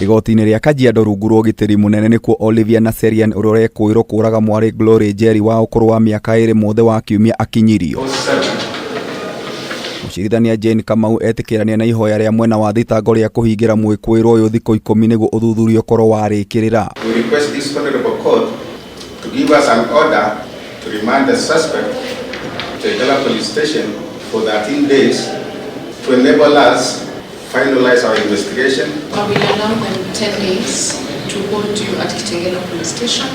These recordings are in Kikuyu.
Igoti-inĩ rĩa Kajiado rungu rwa ũgitĩri mũnene nĩkuo Olivia Naserian ũrĩa ũrekũĩrwo kũraga mwarĩ Glory Njeri wa ũkũrũ wa mĩaka ĩrĩ mũthĩ wa kiumia akinyirio. Mũcirithania Jane Kamau etĩkĩrania na ihoya rĩa mwena wa thitango rĩa kũhingĩra mwĩkũĩrwo ũyũ thikũ 10 nĩguo ũthuthuria ũkorwo warĩkĩrĩra. We request this honorable court to give us an order to remand the suspect to Kitengela Police Station for 13 days to enable us finalize our investigation. I will allow them 10 days to hold you at Kitengela Police Station.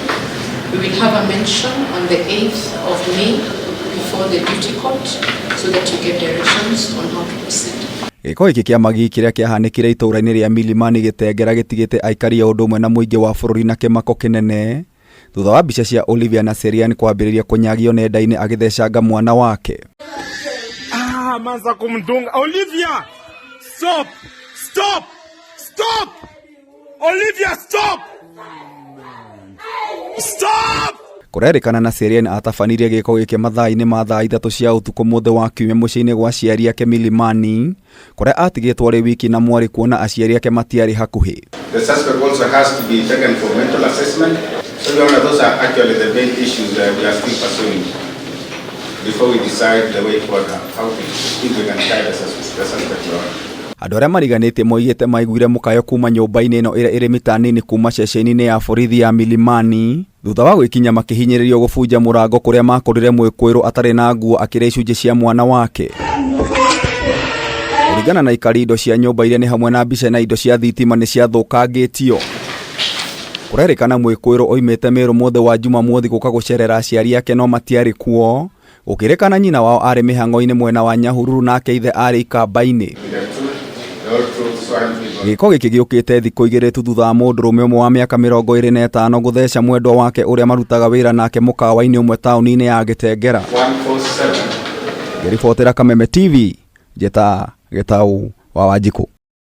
We will have a mention on the 8th of May before the duty court so that you get directions on how to proceed. Gĩko gĩkĩ kĩa magi kĩrĩa kĩahanĩkire itũũra-inĩ rĩa Milimani Gĩtengera gĩtigĩte aikari a ũndũ ũmwe na mũingĩ wa bũrũri na kĩmako kĩnene thutha wa mbica cia Olivia Naserian kwambĩrĩria kũnyagio nenda-inĩ agĩthecanga mwana wake. Ah, manza kumdunga. Olivia! Stop! Stop! Stop! Olivia, stop! Stop! Kũrerĩkana Naserian atabanirie gĩko gĩkĩ mathaa-inĩ ma thaa 3 cia ũtukũ mũthĩ wa kiumia mũciĩ-inĩ gwa aciari ake Milimani kũrĩa atigĩtwo arĩ wiki na mwarĩ kuona aciari ake matiarĩ hakuhĩ. The suspect also has to be taken for mental assessment. So, Your Honor, those are actually the main issues that we are still pursuing before we decide the way forward, how to, if we can tie the suspect, Your Honor. Andũ arĩa mariganĩtie moigĩte maiguire mũkayo kuma nyũmba-inĩ ĩno ĩrĩa ĩrĩ mita nini kuma ceceni-inĩ ya borithi ya Milimani thutha wa gwĩkinya makĩhinyĩrĩrio gũbunja mũrango kũrĩa makorire mwĩkũĩrwo atarĩ na nguo akĩrĩa icunjĩ cia mwana wake. Kũringana na aikari, indo cia nyũmba iria nĩ hamwe na mbica na indo cia thitima nĩ ciathũkangĩtio. Kũrerĩkana mwĩkũĩrwo oimĩte Mĩrũ mũthĩ wa Jumamothi gũka gũcerera aciari ake no matiarĩ kuo. Gũkĩrĩkana nyina wao arĩ mĩhang'o-inĩ mwena wa Nyahururu nake ithe arĩ Ikamba-inĩ. The truth, the whole truth, so and people. Gĩko gĩkĩ gĩũkĩte thikũ 2 tu thutha wa mũndũrũme ũmwe wa mĩaka 25 gũtheca mwendwa wake ũrĩa marutaga wĩra nake mũkawa-inĩ ũmwe taũni-inĩ ya Gĩtengera. 147. Ngĩribotera Kameme TV, njĩta Gĩtau wa Wanjikũ.